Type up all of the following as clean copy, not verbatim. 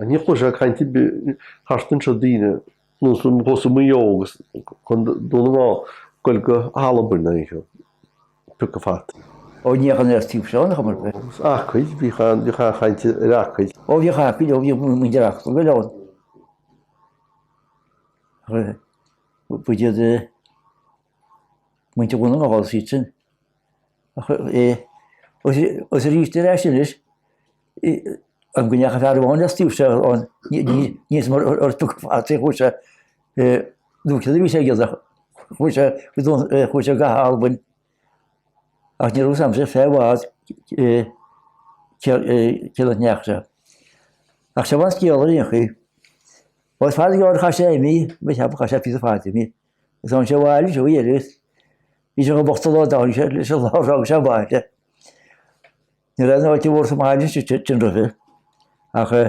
Ní chloisfeá caint ar bith thart anseo daoine nós i Maigh Eo agus chun Dún na nGall goil go hAlbain nó aon piocadh fat. Ó ní bheadh an oiread taobh seo ina chuma ar bith. Agus Acaill, bhíodh an bhíodh an-chaint ar Acaill. Ó bhíodh Acaill, ó bhíodh muintir Acaill go leor. Ba iad muintir Dhún na nGall is iad sin. Ach agus arís ar ais anois, an go ndeachaigh fear amháin as taobh seo ann, níos mó ar tugtha fad é, chuaigh sé, nó céard a bhí sé ag déanamh, chuaigh sé, chuaigh sé go hAlbain ach ní raibh fhios a'msa fé i bhfad cé nach ndeachaigh sé. Ach seo an scéal ar aon chaoi. Is fada gearr a chaith sé imithe, mo cheapadh chaith sé píosa fada imithe. Is tháinig sé abhaile seo dheireadh. Bhí sé chomh bocht an lá a dtáinig sé leis an lá a d'fhág sé an baile. Ní raibh aon fháilte mhór sa mbaile sin roimhe. Ach sé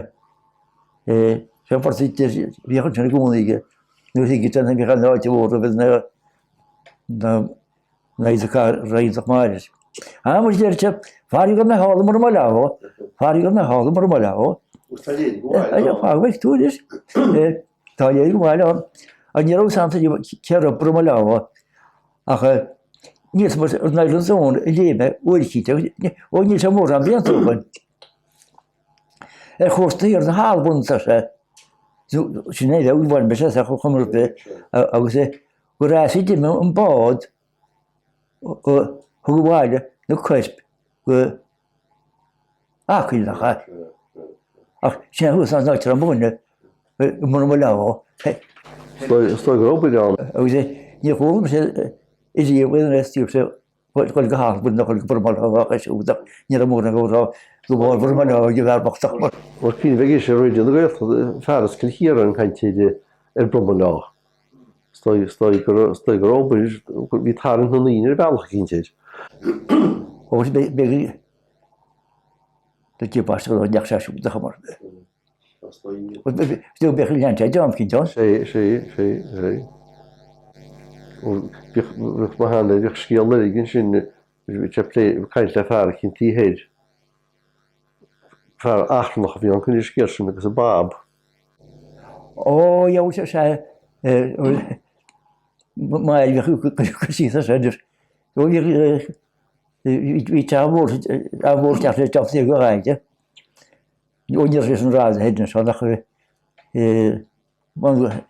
an phort bhíodh ansin i gcónaí aige. Nuair a thuig sé nach mbeadh aon fháilte mhór roimhe ná ná iad ag roinnt ach maith leis. Ah, mar deir sé, faraor go mbeadh thall mura mba leamh, faraor go mbeadh thall mura mba leamh. Tá léir go bhfuil. Fágfaidh tú anois. Tá léir go bhfuil ann. Ach ní raibh fhios a'msa riamh cé raibh mura mba leamh. Ach níl fhios agam an Island Zone a léigh mé uair eicínt agus ó níl sé mórán blianta ó shin. Ar chósta thiar na hAlban tá sé. Sin é bheag bhain mise as a chuma ar bith agus gur as a d'imigh an bád a thug abhaile na coirp go Acaill nach ea? Ach sin é thuas an áit a raibh mo dhuine i mbun mo leabhar. Is dóigh go raibh obair ann. Agus níor chuala mise ariamh aon rest díobh sé dhul go hAlbain nó dhul go Burma nó ach é siúd ach ní raibh mórán go raibh go bharr Burma nó ag an bhfear bocht ach mar. Mar cuimhin bheidh sé Raidió na Gaeltachta fear as Cill Chiaráin ag caint ar Bruma Leá. Is dóigh is dóigh go raibh is dóigh go raibh obair bhí tarraingt na ndaoine ar bhealach eicínt air. Ó beidh do dí baisteach go ndeach sé siúd a chumar. Bheadh lean sé deán cinn deán. Sé sé sé sé. Bhíodh bhíodh mo shean bhíodh scéal eile ansin bhí sé ag plé ag caint le fear eicínt taobh thoir. Fear achrannach a bhí ann cuimhnigh ar an scéal sin agus an bab. Ó dheabhail sé sé má bhíodh cur síos air sin. Ó bhíodh bhí teach mhór teach mhór teach le teach saor go Gaeilge. Ó ní raibh sé san rad a seo nach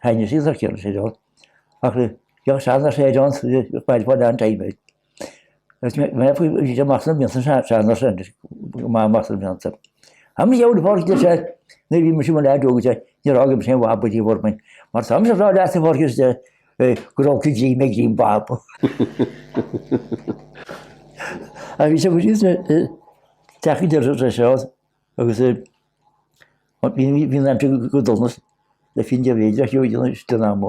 thaitnigh sí sa chéile sé seo. Ach bheadh sean ar sé ann bail fá lean time. Agus mé faoi bhí sé amach sna blianta sean ar sin maith amach sna blianta. Am gheall pháirc de sé nuair bhí mise i mo leaid óg sé níor fhág mise aon bhab riamh orm mar tá mise ag rá leat a pháirc is de go raibh cuid díom ag díom bab. A bhí sé go síos teach idir seo agus bhí an aimsir go donas le fíon de bhéide a shiúil den am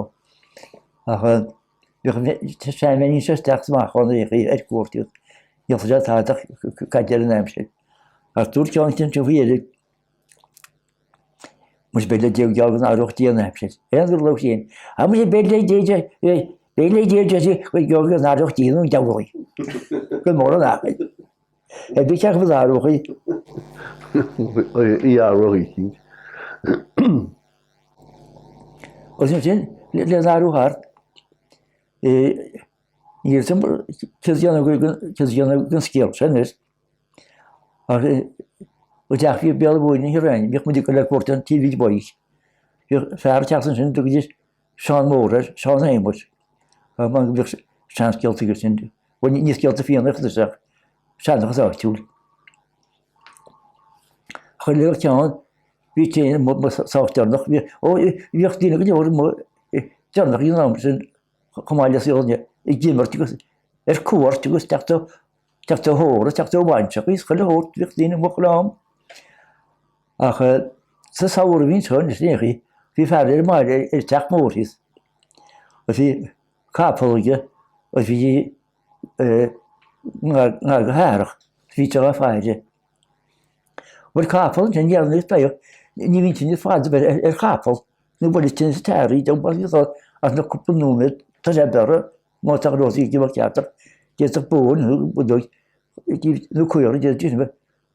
ach bhíodh seanbheainín seo isteach is amach ann ar cuairt iad. Níl sé tada caite ar an aimsir. Ach dúirt ceann sin faoi dheireadh Muis beidh le Dé go geall go n-athródh Dia an aimsir. Aon rud leo féin. Ach muis beidh le Dé beidh le Dé go geall go n-athródh Dia an diabhal í. Go mór an achair. Ar bith ceacht go n-athródh í. Í athródh í cinnte. Agus ansin le n-athrú thart níl fhios agam céard a dhéanamh den scéal sin anois. Ach go dteach bhí Béal Mhúirne Thír Eoghain, bhíodh muid ag dul ar cuairt an tí Bhig Boig. Bhíodh fear ag teacht ansin, tugaidís Seán Mór air, Seán Shéamuis. Mar go mbíodh seanscéalta aige sin. Bhuel, ní scéalta Fiannaíochta is ea, seanchas áitiúil. Chuir le ceann, bhí tréan amuigh sách deireanach, bhí, ó, bhíodh daoine go leor amuigh deireanach ag an am sin chomh maith le saol ag imirt agus ar cuairt agus teacht ó Teacht ó thórramh, teacht ó bhainseach, is chuile shórt, bhíodh daoine amuigh chuile am. Ach sa samhradh a bhí anseo anois in aon chaoi, bhí fear ar an mbaile ar teach mór thíos. Agus bhí capall aige agus bhí sí ngar go hathrach, bhí sé á faire. Bhuel capall ansin, ní raibh níos beidh, ní bhíonn sin níos fada bheith ar chapall, nó bhuel is tine sa tearraí, ach na cúpla nóiméad tá sé bearrtha. Má tá rud ag imeacht ceart ach d'fhéadfadh bó nó nó caora d'fhéadfadh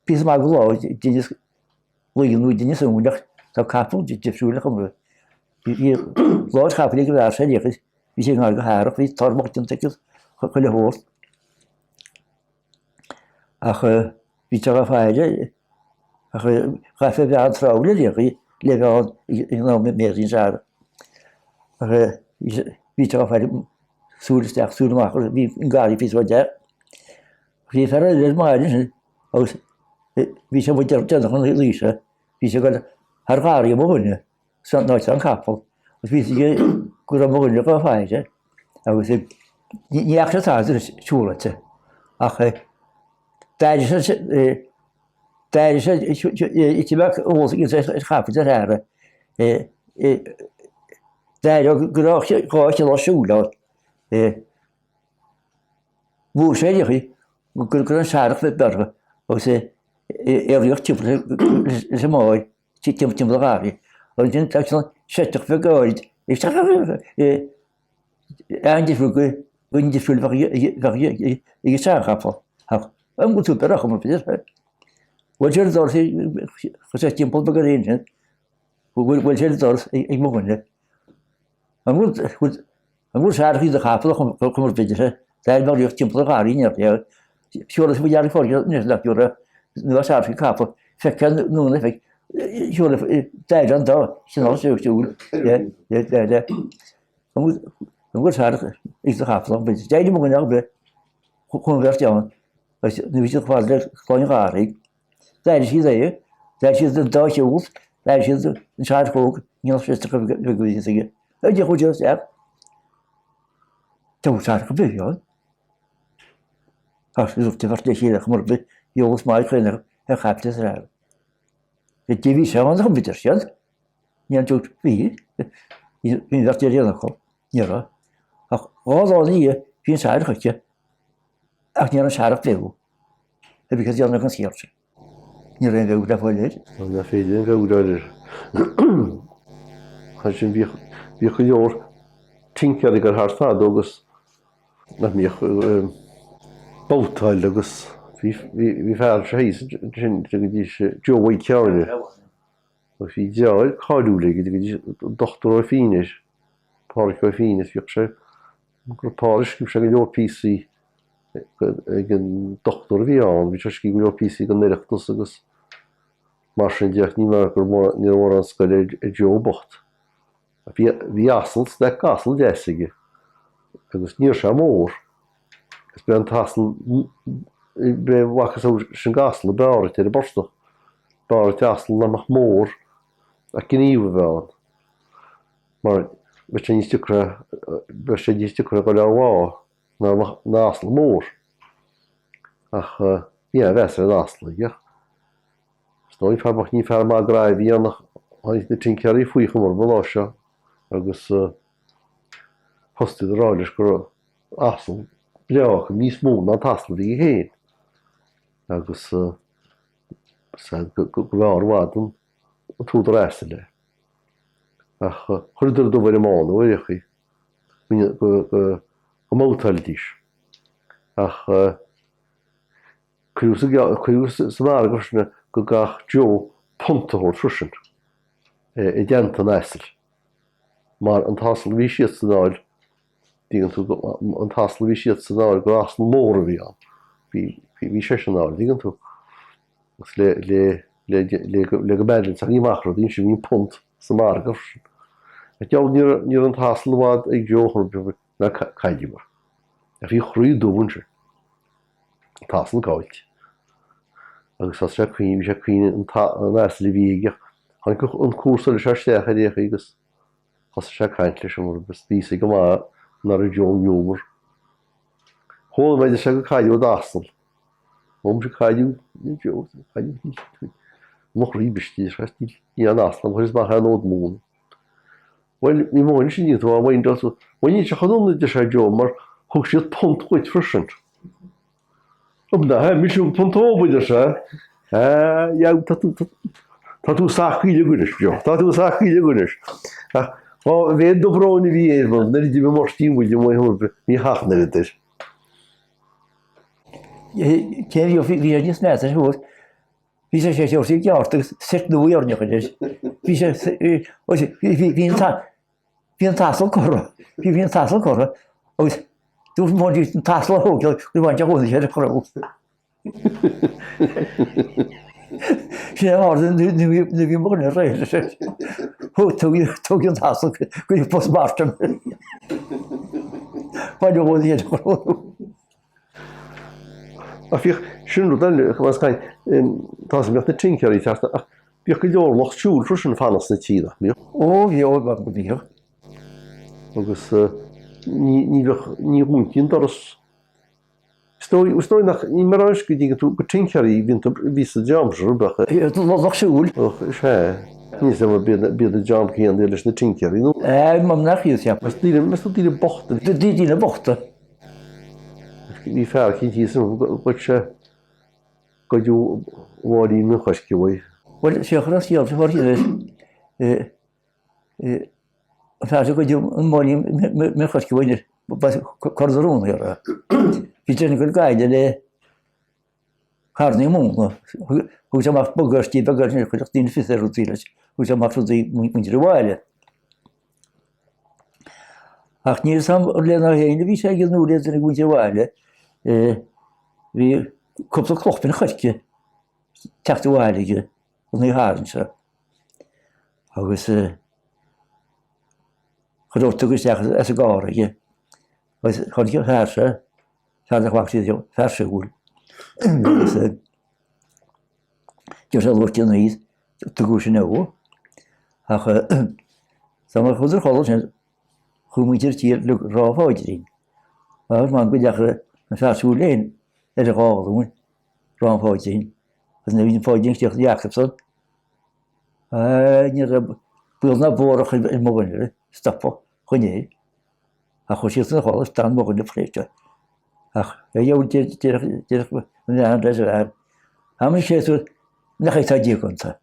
píosa maith go lá d'inis laoi nó d'inis uain ach Tá capall difriúil acu mar bhí láid chapaill ag an bhfear seo agus bhí sé i ngar go hearrach, bhí tormach déanta aige chuile shórt. Ach bhí sé á faire ach chaithfeá a bheith an-tráthúil ar aon chaoi le bheith ann ag an am a mbéarfaí an searrach. Ach bhí sé á faire súil isteach, súil amach, bhí an garraí píosa ó dheas. Bhí fear eile ar an mbaile sin agus bhí sé amuigh déanach an laoi seo, bhí sé ag dul thar gharraí mo dhuine san áit an capall agus bhí sé go raibh mo dhuine dhá faire agus ní fhaca sé tada siúlailte ach d'airigh sé d'airigh sé ite bheadh eolas aige ar chapall ar fhear d'airigh go raibh dhá chineál siúil ann. Bhuail sé léi go raibh an searrach bheith agus é ag rith timpeall leis an mbád timpeall an gharraí. Agus ansin tá an seiteach bheag áirid an-difriúil go difriúil a bheadh ag an seanchapall. Ach an bhfuil tú bearach mar bhí? Bhuail sé ar an doras chuir sé timpeall beag ar aon sin. Bhuail sé ar an doras ag mo dhuine. An bhfuil An bhfuil searrach ag do chapall a chum ar bith de d'air mar rith timpeall an gharraí ní raibh siúl faoi deara fóirghe anois nach dtiúrfadh nó searrach ag capall feicthe nó na feic siúl d'air an dá chineál siúil le le an bhfuil searrach ag do chapall ach bith d'éirigh mo dhuine ach bith chun bheirt ann agus ní bhí siad fad le cloigne gharraí D'airigh siad é, d'airigh siad an dá shiúl, d'airigh siad an searcóg, ní raibh siad go bhí aige. Ar dheich chuid isteach. Tá searc ar bith ann. Tá siad ag tabhairt le chéile chomh mar bith, eolas maith chuir ar chaipiteal is ar Bhí bhí sé ann chomh bith siad. Ní an dúirt bhí. Bhí an bheirt ar aon fhocal. Ní raibh. Ach dhá lá ina dhiaidh bhí an searc aici. Ach ní raibh an searc beo. A bhí siad déanamh an scéal sin. Ní raibh aon bheag le fáil air. Nach féidir aon bheag le fáil air. Thar sin bhíodh bhíodh go leor tincéirí ag dul thart fadó agus nach mbíodh babhtáil agus bhí bhí fear anseo thíos ansin go dtí Joe Mhaidhc Sheáin agus bhí deartháir cáiliúil aige go dtí Dochtúir Ó Fínn air, Pádhraic Ó Fínn is bhíodh sé gur Páras scríobh sé go leor píosaí ag an dochtúir a bhí ann, bhí sé ag scríobh go leor píosaí don Oireachtas agus mar sin de ach ní mar gur ní raibh mórán scoile ag Joe bocht. Bhí bhí asal, staic asal deas aige agus ní raibh sé mór agus b'é an t-asal b'é a mhacasamhail sin d'asal ab fhearr duit ar an bportach. B'fhearr duit asal nach mbeadh mór ach gníomh a bheith ann. Mar bheadh sé níos deacra, bheadh sé níos deacra a dhul ar bhá ná ná asal mór. Ach bhí an-mheas ar an asal aige. Is dóigh fear bocht, ní fear maith graí a bhí ann ach tháinig na tincéirí faoi chomh orm an lá seo agus thosaigh siad ag rá leis go raibh asal breá acu, níos mó ná an t-asal a bhí aige féin. Agus go mb'fhearr i bhfad an t-údar asail é. Ach chuireadar dubh ar an mbán ar aon chaoi go mbabhtáilfidís. Ach cuireadh sa mhargadh freisin é go gcaithfeadh Joe punt a thabhairt freisin i dteannta an asail. Mar an t-asal a bhí siadsan a fháil, dtuigeann tú, an t-asal a bhí siadsan a fháil gur asal mór a bhí ann. Bhí seisean a fháil, dtuigeann tú. Agus le, le, le, le, le go mbalanceáilfí amach rudaí ansin bhí an punt sa margadh freisin. Ach deabhal ní raibh, ní raibh an t-asal i bhfad ag Joe chor ar bith ná cailleadh é. Ach bhí a chroí dubh ansin. An t-asal caillte. Agus thosaigh sé ag caoineadh, bhí sé ag caoineadh an t-, an asail a bhí aige. Tháinig an comharsa leis isteach ar aon chaoi agus thosaigh sé ag caint leis an agus bhí a fhios aige go maith nach raibh Joe in iúmar. Chuala mé, deir sé, gur cailleadh d'asal. Ó muise cailleadh cailleadh mo chroí briste níl aon asal agam chuireas amach ar an fhód móna. Bhuel ní móin sin iad á bhain dul bhuel níl sé chun ionadh a deir sé Joe mar thug siad punt dhuit freisin. Ó ná hea mise thug punt dóibh a deir sé. Ah yeah tá tú tá tú sách uilig anois Joe tá tú sách uilig anois. Ach á mhéad dobróin a bhí air nuair a d'imigh Máirtín William uaidh ní hachan oiread air. Cé bhí bhí níos measa siúd. Bhí sé sé sé gceart agus seit nua orainn anois. Bhí sé, bhí an bhí an t-asal curtha, bhí bhí an t-asal curtha agus dúirt mo bhí an t-asal a thógáil go bhain sé chónaí ar an chró. Sin é ard nuair a bhí mo dhuine réidh leis. Tóg an t-asal go dtí post-mortem. Bain a chónaí ar an chró. Ach bhíodh, sin rud eile, más caint, tá 's bhíodh na tincéirí ag teacht ach bhíodh go leor lucht siúil freisin ag fanacht sna tithe, nach mbíodh? Ó bhí, ó bhíodh. Agus ní, ní bheadh, ní dhúntaí an doras. Is dóigh, is dóigh nach, ní mar anois go dtuigeann tú, go tincéirí a bhíonn tú, bhí sa dream seo, bheadh. Lucht siúil. Is ea. Níl 's agam b'iad, b'iad an dream céanna leis na tincéirí nó? M'anam nach iad, ceapaim. Meas tú daoine bochta? Daoine bochta. Bhí fear eicínt thíos ann, ghoid sé, goideadh máilín an choirce uaidh. Bhuel, féach ar an scéal seo thíos. An fear seo goideadh an máilín min choirce uaidh, b'as Cor na Rón é. Bhí duine ag goil gaile le carnaí móna. Thug sé amach bagáistí beaga leis, chuirfeadh daoine fios ar rudaí leis. Thug sé amach rudaí muintir an bhaile. Ach níl 'fhios a'm lena fhéin a bhí sé aige nó le duine de mhuintir an bhaile. Bhí cúpla cloch mhin choirce ag teacht abhaile aige an oíche Shathairn seo. Agus chuir rud isteach as an gcarr aige. Agus tháinig an fear seo, fear nach bhfaca siad riamh, fear siúil. Agus deir sé luaite an oíche, tugadh sin ó. Ach dá mbeadh rud ar chodladh sin, chuaigh muintir an tí ag rá an pháidrín. Agus m'anam go ndeachaigh an fear siúil féin ar a dhá ghlúin, rá an pháidrín. Agus nuair a bhí an pháidrín críochnaithe acusan, ní raibh baol ná bórach ar mo dhuine stopadh chun é. Ach chuaigh siad ina chodladh, d'fhan mo dhuine pléite. Ach ar deireadh déarfadh an bhean leis an bhfear, Am sé tú nach é tá Dia gonta.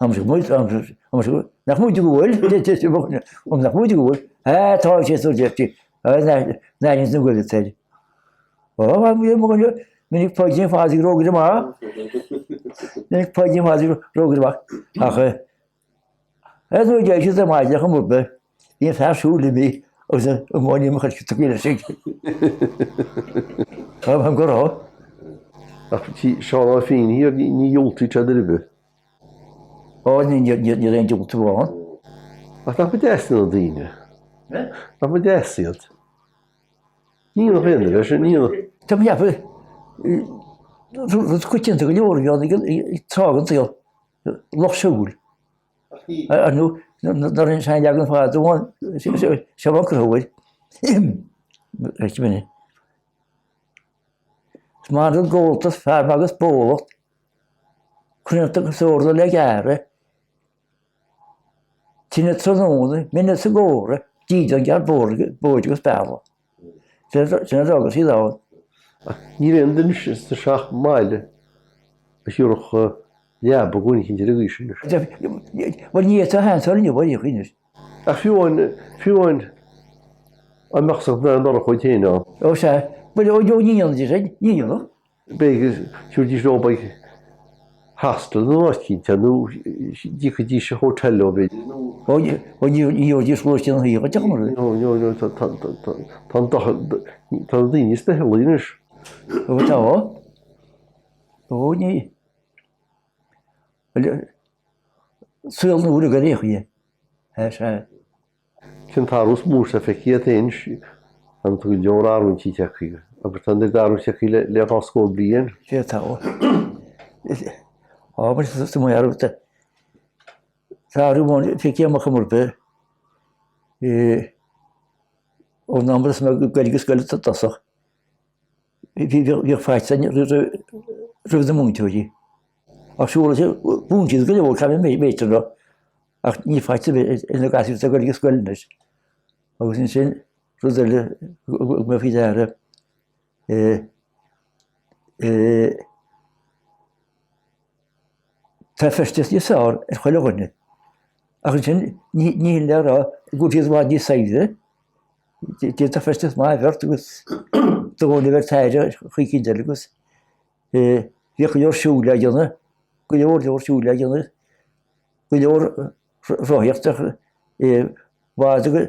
Am sé muid, am sé nach muid go bhfuil, am nach muid go bhfuil, á tá sé tú deir sí, ná ní go bhfuil air. Ó, am mo dhuine, minic Páidín Phádraig rógaire amach, minic Páidín Phádraig rógaire amach. Ach Ar ndóigh deir siad ar maidin chomh maith, bhí an fear siúil imithe agus an máinlia mo chuid tugtha leis ag. Tá go raibh. Ach Seán Ó Finn thiar, ní dhiúltaíonn sé ar bith. Ó, ní raibh aon diúltú ann. Ach nach mba deas na daoine? Nach mba deas iad? Ní dhéanfadh aon duine sin, ní dhéanfadh. Tá mé ag ceapadh, rud coitianta go leor a bhí ann ag tráth den tsaol. Lucht siúil. Ar ndóigh, nuair a sean leagan fada amháin, seo an cruthúir. Is maith an rud gabháltas, fear maith agus bólacht, cruinnte agus órla le gearradh, tine tráthnóna, mine sa gcomhra, dídean gearr bóid agus bealach. Sin a d'fhága siad ann. Ach níl aon duine sa seacht mbaile a thiúrfadh leaba do dhuine eicínt ar an gcaoi sin anois. Bhuel ní fhéadfá a sheansáil inniu ar aon chaoi anois. Ach fiú amháin, fiú amháin, dá mbeadh sa ndorcha chuid féin ann. Ó sea, bhuel ó ní dhéanfaidís é, ní dhéanfadh. B'fhéidir, thiúrfaidís leo ag hostel nó áit eicínt nó d'íocfaidís hotel leo b'fhéidir. Ó ní gheobhaidís lóistín an tsaoil dhuit a chumar. No, no, no, tá an doicheall, tá na daoine níos doicheallaí anois. Ó tá. Ó ní. Saol nua go ar aon chaoi é. Sea. Cén t-athrú is mó atá feicthe agat féin? An go leor athruithe tagtha agus tá an oiread athruithe tagtha le dhá scór bliain. Sea tá. Ábhar sa mo athrú tá athrú mór feicthe agam ar chuma ar bith. Ón am a raibh mé ag Gaeilge go scoil i dtosach bhíodh faitíos orainn roimh na múinteoirí. Ach siúl mhúin siad go leor caithfidh mé a rá. Ach níl faitíos ar bith ar na gasúir atá ag dul ag scoil anois. Agus ansin, rud eile a thug mé faoi deara, tá feisteas níos fearr ar chuile dhuine. Ach ansin, ní hin le rá go bhfuil siad i bhfad níos saibhre. D'fhéadfadh feisteas maith a bheith ort agus do dhóigh le bheith ag faire chaoi éicint eile agus bhíodh go leor siúil le déanamh, go leor leor siúil le déanamh. Go leor. rothaíocht ach i bhfad go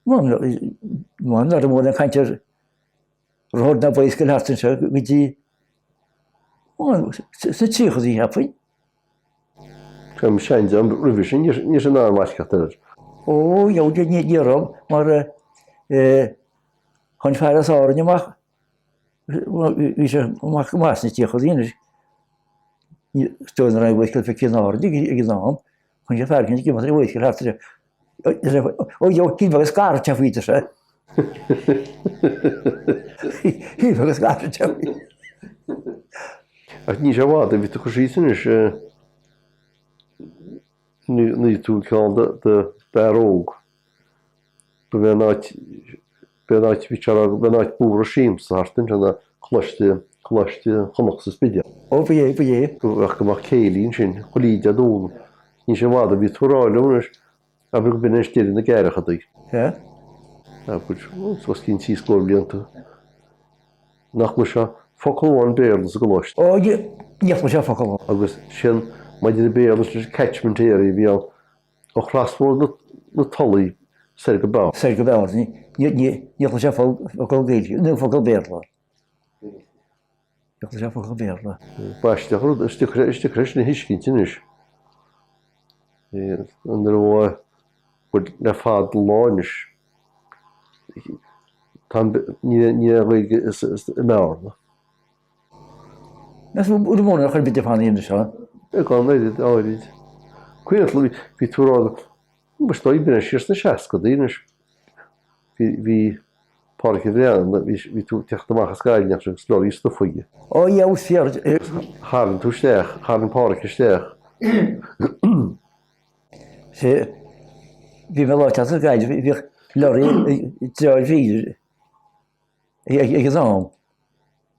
mar nach raibh mórán caint ar rothar ná bicycle thart anseo go dtí sna tríochaidí cheapfainn. Tá sean roimhe sin ní sin an mhaisceacht air. Ó, ní raibh mar tháinig fear as Árainn amach Bhí sé amach go maith sna tríochaidí anois. Is dóigh nach raibh bicycle feicthe in Árainn ag an am. Chonaic sé fear éicint ag imeacht ar bhicycle thart ar Ó ó shílfeá go scarfaidh sé faoi a deir sé. Shílfeá go scarfaidh sé faoi. Ach níl sé i bhfad ó bhí tú ag cur síos anois nuair tú cineál d'fhear óg. Ba bhé an áit, b'é an áit, bhí sé rá, b'é an áit ba mhór siamsa thart ansin ná Coláiste, Coláiste Chonnacht sa Spidéal. Ó, ba é, ba é. Go mbeadh, go mbeadh céilí ansin, chuile Dé Domhnaigh. Níl sé i bhfad ó bhí tú ag rá liom anois, abair go b'in anois deireadh na gceathrachaidí. Sea. Abair, os cionn trí scór blianta. Nach gcloisfeá focal amháin Béarla sa gcoláiste. Ó, ní chloisfeá focal amháin. Agus sin, maidir le Béarla, leis an catchment area a bhí ann, Ó chrasbhóthar na Tulaí soir go Bearna. Soir go Bearna. Ní chloisfeá focal Gaeilge, nó focal Béarla. Ní chloisfeá focal Béarla. B'aisteach an rud, is deacair é sin a thuiscint anois. Nuair a bhuel le fada an lá anois, tá ní aon Ghaeilge i mBearna. Meas tú an mó nach bhfuil bit fanaí anseo? Beagán oiread, áirid. Cuimhin leat, bhí tú ag rá, is dóigh, b'in é siar sna seascadaí anois, bhí, bhí Pádraic Ó Bhraonáin, bhí, bhí tú ag teacht amach as Gaillimh agus lorry stuif aige. Ó yeah, ó fíor. Tharraing tú isteach, tharraing Pádraic isteach. Sea, bhí mé lá ag teacht as Gaillimh, bhíodh lorry ag treabhadh fríd. Ag an am,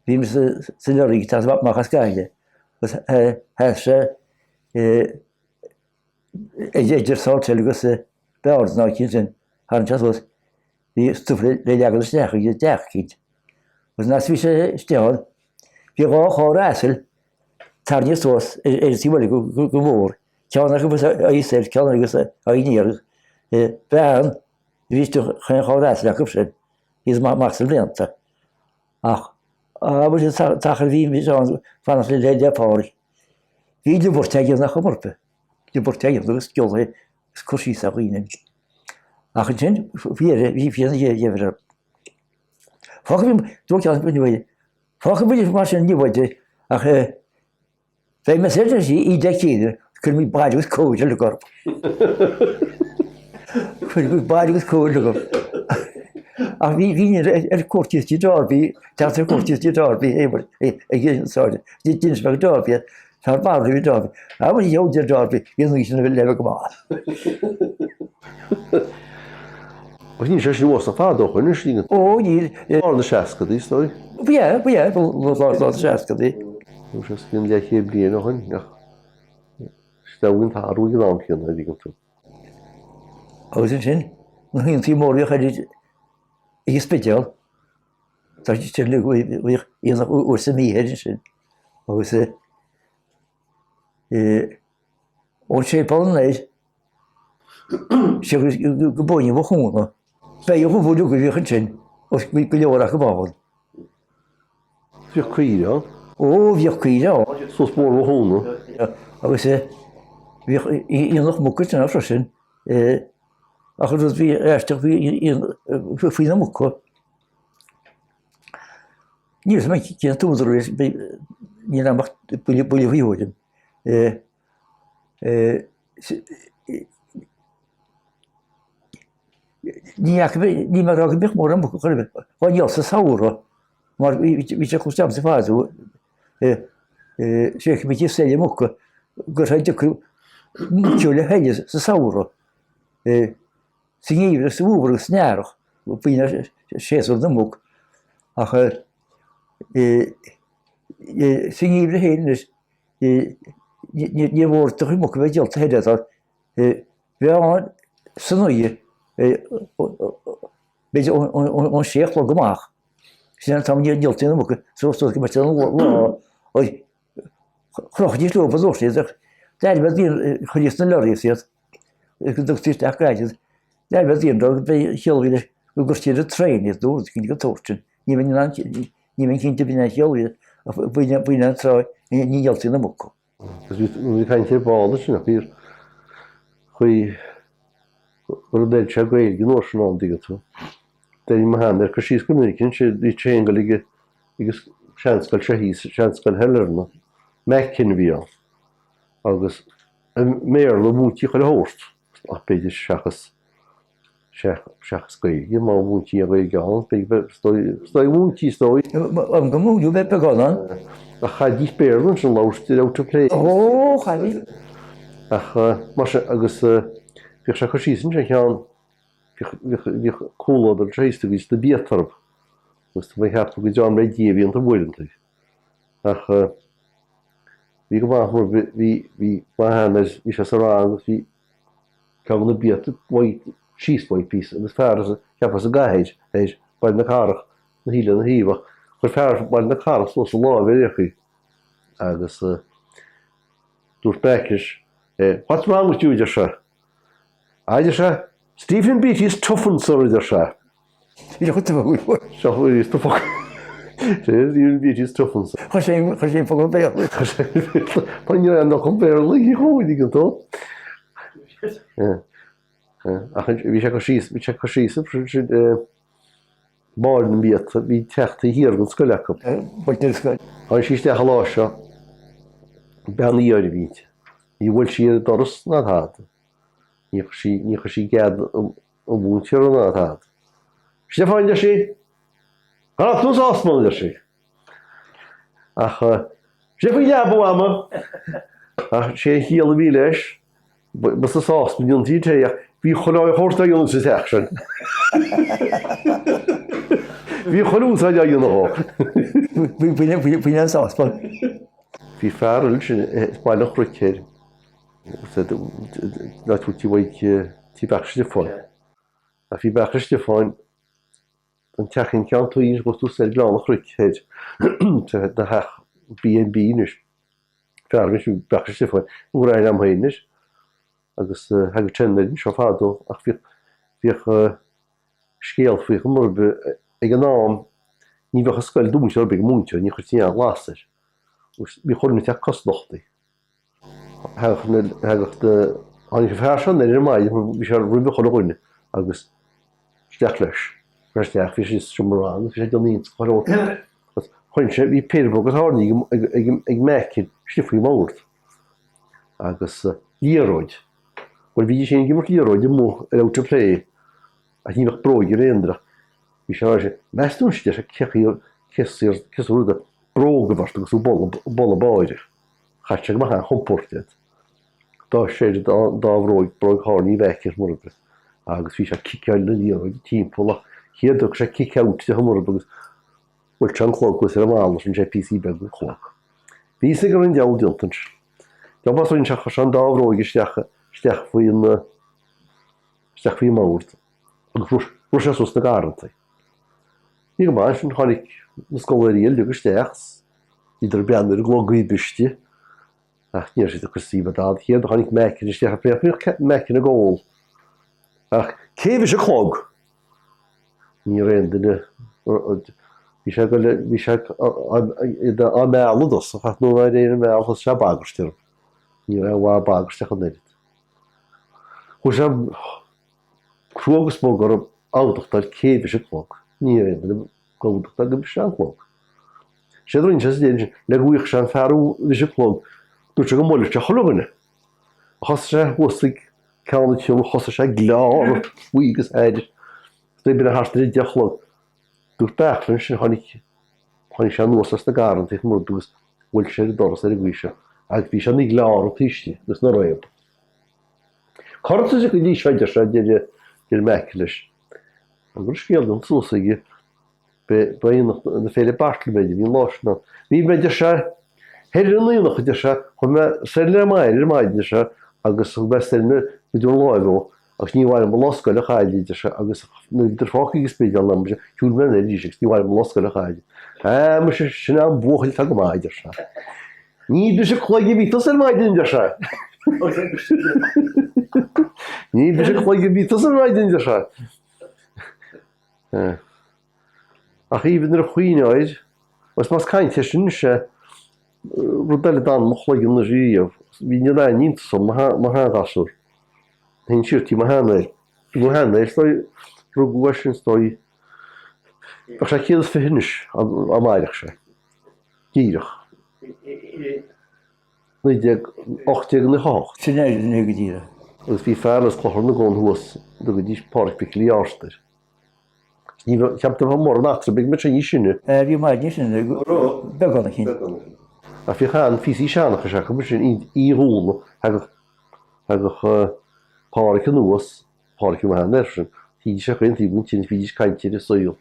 bhí mise sa lorry ag teacht amach as Gaillimh agus sheas sé idir Salthill agus Bearna an áit sin, tharraing sé suas, bhí stuif le leagan isteach i dteach eicínt. Agus nuair a bhí sé istigh ann, bhí dhá charr asail tarraingthe suas ar an taobh eile den bhóthar, ceann acu agus a aghaidh soir, ceann agus a aghaidh aniar. Bean a bhí istigh chaon charr asail acu sin. Iad amach sna blianta. Ach abair an t-achar a bhí mise ann fanacht le le Pádraig. Bhí liobairt aige nach chuma ar bith. Liobairt aige agus scioltha agus cur síos ar dhaoine. Ach ansin bhí air, bhí bhí an gheimhreadh air. Fágfaidh mé, dúirt ceann, fágfaidh muid mar sin liobairt ach eh, Beidh mé saor arís í Dé Céadaoin, cuirfidh mé bail agus cóir uilig orm. Cuirfidh mé bail agus cóir uilig orm. Ach bhí bhí ar ar cuairt i Derby, teacht ar cuairt i Derby ag an sáid. D'inis mé go Derby, fear marbh i Derby. A bhfuil gheobhaidh de Derby, bhí an oíche sin a bheith go maith. Ach níl sé sin uasal fada ó shoin anois, níl. Ó, níl. Lár na seascadaí, is dóigh. Ba ea, ba ea, lár na seascadaí. Nó sé os cionn leathchéad bliain ó shoin, ach is domhain an t-athrú ag an am céanna, a dtuigeann tú. Agus ansin, na haontaí móra a bhíodh ar ag an Spidéal, tá siad uilig, bhíodh aonach uair sa mhí thoir ansin, agus eh, ón séipéal anoir, Siar go Bóithrín Mhathúna. Beidh a dhubh uilig a bhíodh ansin, os go leor acu ann. Bhíodh caoire ann. Ó, bhíodh caoire ann. Suas Bóthar Mhathúna. Agus bhíodh aonach muc ansin freisin. Ach an rud a bhí aisteach, bhí faoi na muca. Níl a fhios agam cén t-údar leis, níl agam ach buille faoi thuairim. Ní fhaca mé, níl mé ag rá go mbeadh mórán muc chor ar bith, á ndíol sa samhradh mar bhí sé cloiste agam sa fad ó sé go mbíodh seile muca go raibh dtiocfadh muiceoil a sheile sa samhradh. Sa ngeimhreadh, sa bhfómhar agus san earrach b'in séasúr na muc ach sa ngeimhreadh féin anois Ní mhór do chuid muc a bheith díolta thoir atá bheith ann san oíche b'fhéidir ón sé a chlog amach. Sin an t-am a ndíoltaí na muca suas go mbeadh an lá chrochaidís leo ba dúirt siad ach d'airigh mé daoine chuir iad sna lorries iad. Go dtugtaí isteach go háirithe. Deir mé daoine dó go mbeidh chiall a bhí leis go gcuirtí ar an traein iad nó rud éicint den tsórt sin. Ní bheinn in ann ní bheinn cinnte b'in é an chiall a bhí ach b'in an tráth ní dhíoltaí na muca. Agus bhí bhí caint ar ball ansin ach bhí chuí go raibh deir sé Gaeilge an uair sin ann dtuigeann tú. Deir mo sheanathair cur síos go minic ansin bhí traein ag dul ag ag an seanscoil seo thíos, seanscoil Shailearna, Mackin a bhí ann agus i mBéarla a mhúintí chuile shórt, ach b'fhéidir seachas, seachas Gaeilge, má mhúintí an Ghaeilge ann, b'fhéidir, is dóigh, is dóigh mhúintí, is dóigh. Am go múineadh bheith beagán ann. Ach chaithidís Béarla ansin labhairt out of play. Ó, chaithfí. Ach mar sin, agus bhíodh sé ag cur síos ansin ar cheann, bhíodh, bhíodh, bhíodh comhluadar thíos agus na biata orthu, agus tá mé ag ceapadh go dtearn mé Dia a bhí iontu uaireanta. Ach bhí go maith mar bhí, bhí, mo sheanathair, bhí sé sa rang agus bhí ceann de na biata uaidh síos uaidh píosa agus fear as, cheapfá as an gcathair air, Baile na Cathrach, ina shuí lena thaobh ach chuir fear Bhaile na Cathrach suas a lámh ar aon chaoi agus dúirt Mac leis, What's wrong with you? a deir sé. A deir sé, Stephen Beatty's toughened, sir, a deir sé. Bhí sé chun tufadh. Seo bhí tufadh. Stephen Beatty's toughened, sir. Chuir sé chuir sé an focal Béarla. Chuir sé Tá ní raibh an focal Béarla ag chóid ag an tó. Ach bhí sé cur síos, bhí sé cur síos sin Máire na mBiata, bhí teach taobh thiar den scoil acu. Buailte ar scoil. Tháinig sí isteach an lá seo, bean Uí Fheoir a bhí inti. Ní bhuail sí ar an doras ná tada. Ní chuir sí, ní chuir sí cead an mhúinteora ná tada. Stiofán, a deir sí! Cá raibh tú sa sáspan, a deir sí. Ach sé faoin leaba, a Mhama! Ach sé an chiall a bhí leis, ba sa sáspan a dhéantaí tae ach bhí chuile shórt á dhéanamh sa teach sin. Bhí chuile úsáid á dhéanamh dhó. Faoin an sáspan. Bhí fear ansin as Baile an Chnoic thoir, ná tabhairtí uaidh tí Bheach Stiofáin. Ach bhí Beach Stiofáin an teachín ceann tuí anois agus tú soir Gleann an Chnoic thoir, na theach B&B anois. Fear anois Beach Stiofáin, an raibh aithne agam féin anois agus thagadh sé anoir anseo fadó ach bhíodh bhíodh scéal faoi chuma ar bith ag an am ní bheadh an scoil dúnta ar bith ag an múinteoir, ní chuirtí aon ghlas air agus ní chuireann an teach cosnochtaí. Thagadh na, thagadh na, tháinig an fear seo anoir ar maidin, bhí sé roimhe chuile dhuine agus isteach leis. Chuir isteach, bhí sé sa seomra ranga, bhí sé ag déanamh iontas chuile shórt. Agus chuir sé, bhí péire bróga tairní ag, ag, ag Mac istigh faoin mbord. Agus liathróid. Bhuel bhídís féin ag imirt liathróid amuigh ar out of play ach ní bheadh bróig ar aon duine ach bhí sé á rá, meas tú anois, deir sé, cé chaoi, cé saor, cé saor rud a, bróg a bheart agus boladh, boladh báire. Chaith sé go maith an-chompóirt iad. D'fhág sé an dá dá bhróig, bróig thairní Mheaic ar Murb agus bhí sé ag ciceáil na liathróide timpeall ach chéad thug sé kick out de Murb agus bhuail sé an clog thuas ar an mballa, rinne sé píosaí beaga den chlog. Bhí fhios aige go raibh an diabhal déanta ansin. Deabhal as rinne sé, chuir sé an dá bhróig isteach isteach faoin isteach faoin mbord agus rith sé suas na garrantaí. Bhí go maith ansin, tháinig na scoláirí uilig isteach, bhíodar ag breathnú ar an gclog briste, ach ní raibh siad ag cur suim i dtada. Chéad a tháinig Macken isteach, bhíodh Macken ag ól. Ach cé bhris an clog? Ní raibh aon duine, bhí sé ag dul, bhí sé á mealladh i dtosach ach nuair nár éirigh an mealladh thosaigh sé ag bagairt orthu. Ní raibh aon mhaith ag bagairt ach an oiread. Chuaigh sé crua agus bog orthu admhachtáil cé bhris an clog. Ní raibh aon duine ag admhachtáil gur bris an clog. Séard a rinne sé sa deireadh sin, le go bhfaigheadh sé an fear a bhris an clog, dúirt sé go mbuailfeadh sé chuile dhuine. Thosaigh sé thuas ag ceann an tseomra, thosaigh sé ag gleadh faoi agus air. Is b'in thart ar a 10 a chlog. Dúirt Beairtle ansin, tháinig, tháinig sé anuas as na garrantaí chun rud agus bhuail sé ar an doras ar an gcaoi seo agus bhí sé ina ghleár taobh istigh agus ina réab. Cá raibh tusa go dtí seo, a deir sé, a deir Mac leis. An raibh scéal déanta suas aige? Ba aonach na Féile Bartlaméid a bhí an lá sin ann. Bhí mé, a deir sé, thoir ar an aonach, a deir sé, chuaigh mé soir le Máire ar maidin, a deir sé, agus thug mé soir na go dtí an láimh ó, agus ní mhaith liom mo lá scoile a chailleadh, a deir sé, agus nuair a bhíodar fágtha ag an Spidéal liom, shiúil mé anoir arís agus ní mhaith liom mo lá scoile a chailleadh. Á, muise, sin an buachaill atá go maith, a deir sé. Ní ag briseadh cloig a bhí tusa ar maidin, a deir sé. Ní bhris an cloigeann, bhí tusa ar maidin, deir sé. Ach even nuair a chuimhneá air, agus más caint é sin is ea rud eile d'fhan i mo chloigeann ariamh, bhí an aon iontas orm, mo sheanghasúr, théinn siar tí mo sheanathair, mo sheanathair is dóigh, rugadh eisean is dóigh, bheadh sé 120 anois dá mairfeadh sé, díreach. 1898. Sin é, sin é go díreach. Agus bhí fear as Clochar na gCon thuas, a dtugaidís Pádraic Mhicil Uí Artair. Ní raibh, cheaptar go raibh mórán eachtra beag mar sin níos sine. Bhí maidin níos sine, beagán eicínt. Ach bhíodh an-phíosaí seanchais acu mar sin, Uí Dhúna, thagadh, thagadh Pádraic anuas, Pádraic mo sheanathair freisin, shuídís ar chaon taobh den tine, bhídís ag caint ar an saol.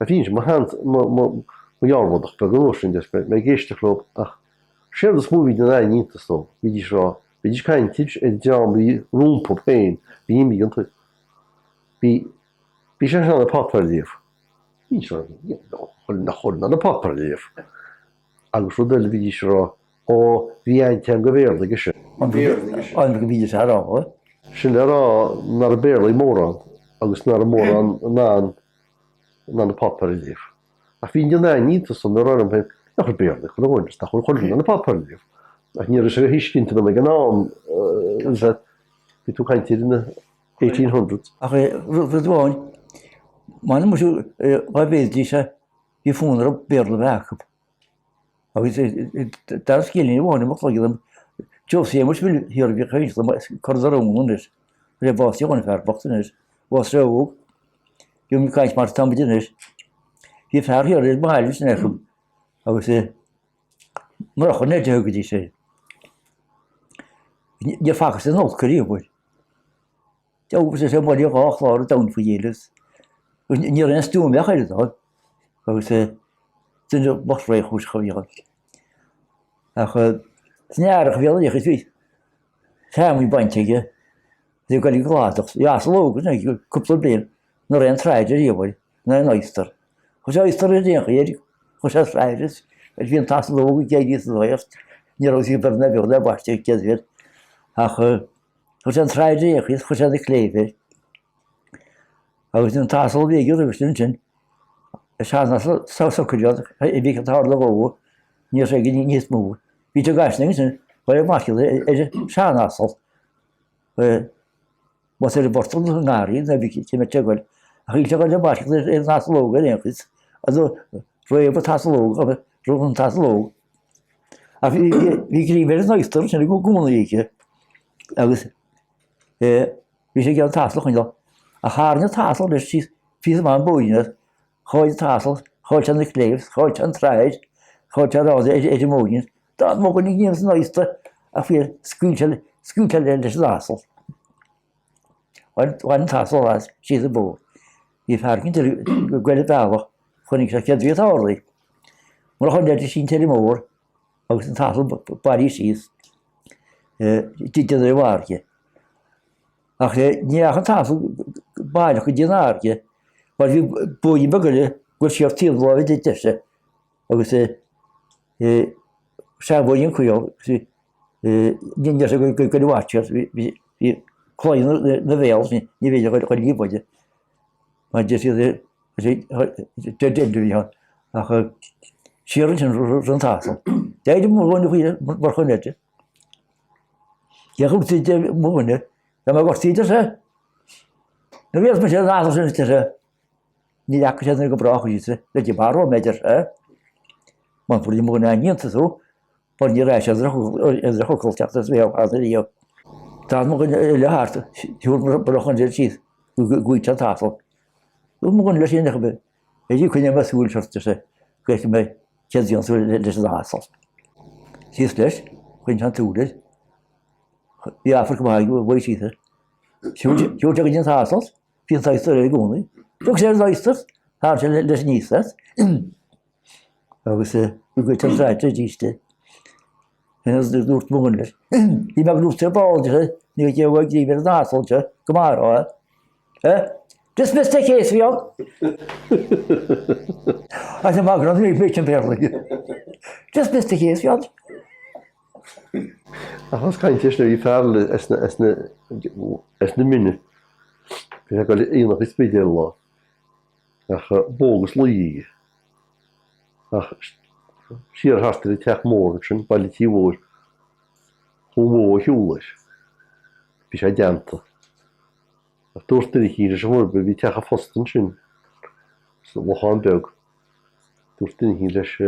Ach bhínnse, mo shean, mo, mo, mo dhearmhadach beag an uair sin, deir mé, ag éisteacht leo ach séard is mó a bhí den an-iontas dom, bhídís ag rá, bhídís ag caint ar an dream a bhí rompu féin, bhí imigh an, Bhí, bhí sé in ann an páipéar a léamh. Bhí sé nach bhfuil in ann an páipéar a léamh. Agus rud eile bhídís ag rá, ó, bhí an-teanga Bhéarla aige sin. An go mbídís á rá? Sin le rá nach raibh Béarla ag mórán agus nach raibh mórán in ann, in ann an páipéar a léamh. Ach bhí an an-iontas orm, ag rá liom féin, nach raibh Béarla ag chuile dhuine, nach bhfuil chuile dhuine in ann an páipéar a léamh. Ach ní raibh sé a thuiscint agam ag an am, bhí tú ag caint ar na 1800s. Ach rud amháin, m'anam muise dhá bhféadfaidís é, bhí fonn orthu Béarla a bheith acu. Agus dar scéilín amháin i mo chloigeann, Josie Shéamuis Mhill thiar a bhí ag caint liom as Cor na Rón anois, tá sé básaithe ó shin an fear bocht anois, bhásaigh sé óg, bhí muid ag caint mar atá muid anois. Bhí fear thiar ar an mbaile sin acu agus Murchadh Ned a thugaidís air. Níor facthas in olc ariamh air. D'fhéadfadh sé mbaile dhá chlár a domhan faoi dhéileas. Ní raibh aon stuaim bheach air dó agus duine bocht réchúiseach a bhí ann. Ach san earrach a bhí an oíche bhí feamainn bainte aige, bhí ag dul ag cladach, bhí asal óg ansin cúpla bliain, ní raibh aon tsraid ariamh air, ná aon oyster. Chuir sé oyster ar aon chaoi air, chuir sé sraid as, bhí an t-asal óg ag éirí as an ghaoth, ní raibh sí ag bheith ina bheag le baisteadh ag céad bhliain. Ach Chuir sé an tsraid ar aon chaoi is chuir sé na cléibh air. Agus an t-asal a bhí aige roimhe sin ansin, is seanasal socair a bhí ag tarlú dhó, ní raibh sé aige níos mó. Bhí sé gaisne ansin, chuir é amach ar an seanasal. Más ar an bportach nó an ngarraí nó bhí cé mhéad sé ag goil. Ach bhí sé ag goil amach ar an asal óg ar aon chaoi. Agus réab an t-asal óg, rug an t-asal óg. Ach bhí greim ar an oyster sin i gcónaí aige agus bhí sé ag iarraidh an t-asal a choinneáil. Ach tharraing an t-asal leis síos píosa maith an bóithrín as, chaill an t-asal, chaill sé na cléibh, chaill sé an tsraid, chaill sé a raibh ar an mbóithrín. D'fhan mo dhuine greim san oyster ach bhí scaoil sé scaoil sé leis an asal. Bhain an t-asal as síos an bóthar. Bhí fear eicínt ag goil an bealach, chonaic sé céard a bhí ag tarlú. Murach an leid sin ar an mbóthar agus an t-asal bailithe síos déanamh ar an bhfarraige. Ach ní dheachaigh an t-asal baileach go dtí an fharraige mar bhí bóithrín beag eile ag dul siar taobh na láimhe deise agus seanbhóithrín caol ní raibh sé ag goil i bhfad siar bhí claí ina bhéal ní bhféidir a dhul ní b'fhaide mar deir siad Dead end a bhí ann ach siar ansin raibh an t-asal. D'éirigh mo dhuine faoi mar chun eite. Cé chomh tite mo dhuine, tá mé gortaithe deir sé. Nuair a bhíos mise ar an asal sin deir sé, ní fhaca sé duine go brách arís le dtí marbh mé deir sé. Mar fuair mo dhuine an-iontas thú, mar ní raibh sé ar drochfhocal teacht as bhéal cheana riamh. D'fhan mo dhuine eile thart, shiúil mo dhuine síos go gcuaigh an t-asal. Dúirt mo dhuine leis in aon chor, Bhí coinne mo shúil ort, ar sé, go bhfeicfidh mé céard a dhéanfas tú leis an asal. Síos leis, choinnigh sé an tsúil air. Bhí amharc maith aige, bhuaigh síos air. Shiúil sé go dtí an t-asal, bhí an t-oyster air i gcónaí. Rug sé ar an oyster, tharraing sé leis aníos é. Agus bhí goitse an tsraid arís de. Dúirt mo dhuine leis, Bhí mé ag lucht ar ball, deir sé, ní raibh greim ar an asal seo go mairfeá. Eh? Dismiss the case, bhí ann. As an bhfagrann, bhí an Béarla. Dismiss the case, bhí ann. Ach ós caint é sin, bhí fear as na, as na, as na Mine. Bhí sé ag dul aonach an Spidéil lá. Ach bó agus lao aige. Ach siar thart ar an teach mór ansin, Baile Tí Mhóir, chuaigh an bhó ar shiúl air. Bhí sé i dteannta. Ach dúirt duine eicínt leis an bhfuair, bhí teach an phosta ansin sa Lochán Beag, dúirt duine eicínt leis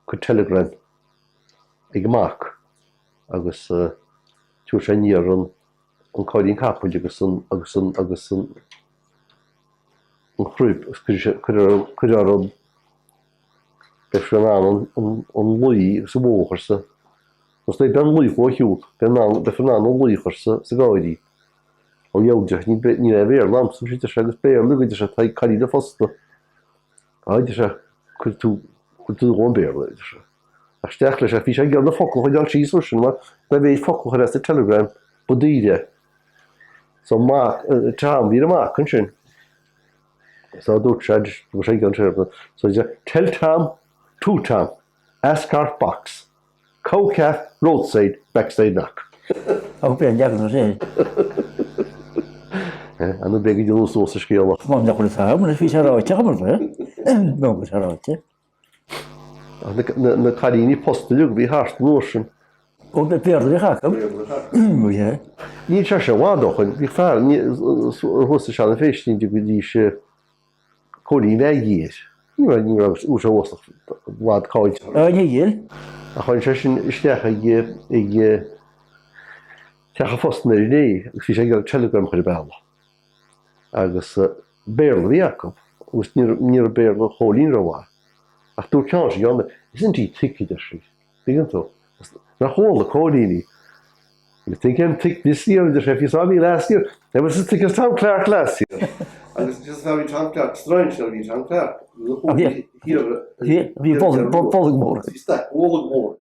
cuir telegram ag an mac agus tabharfaidh sé aniar an an cáirín capaill agus an agus an agus an an chrib agus cuirfidh sé cuir ar cuir ar an beidh sé in ann an an an lao agus an bhó a chur sa agus beidh an lao ar shiúl beidh in ann beifear in ann an lao a chur sa sa gcáirín. Ó dheabhail deir sé níl aon Bhéarla a'msa ansin deir sé agus Béarla agat deir sé tá ag cailín an phosta. Á deir sé cuir tú cuir tú dhom Béarla deir sé. Ach isteach leis ach bhí sé ag iarraidh na focail a choinneáil síos ansin mar dá mhéid focal a chuir as sa telegram ba daoire é. So mac Tom bhí ar an mac ansin. So dúirt sé go sé ag an so deir tell Tom to Tom ask our box. Cow calf roadside backside knock. Ó b'é an leagan ar é. Ana b'é go dtiocfadh suas an scéal ach. Má nach bhfuil fhios agam anois bhí sé ráite agam ar é. Nó bhí sé ráite. Ach na cailíní posta uilig a bhí thart an uair sin. Ó Béarla a bhíodh acu. Bhí sé. Níl sé sé i bhfad ó shoin. Bhí fear thuas i Seanadh Féistín go dtí sé. Cóilín Mheaigí air. Ní raibh, ní raibh uair seo uasach i bhfad cáilte. Á, ní dhil. Ach tháinig sé sin isteach ag, ag teach an phosta nuair inné agus bhí sé ag iarraidh telegram a chur ar bealach. Agus Béarla a bhí acu agus ní raibh, ní raibh Béarla Chóilín rómhaith. Ach dúirt ceann sí ann, Isn't he thick a deir sí. Tuigeann tú? Nár chuala Cóilín í. You think I'm thick this year, a deir sé, if you saw me last year, I was as thick as Tom Clarke last year. Agus just how bhí Tom Clarke, strainséir a bhí Tom Clarke. Bhí bolg mór. Bhí staic bolg mór.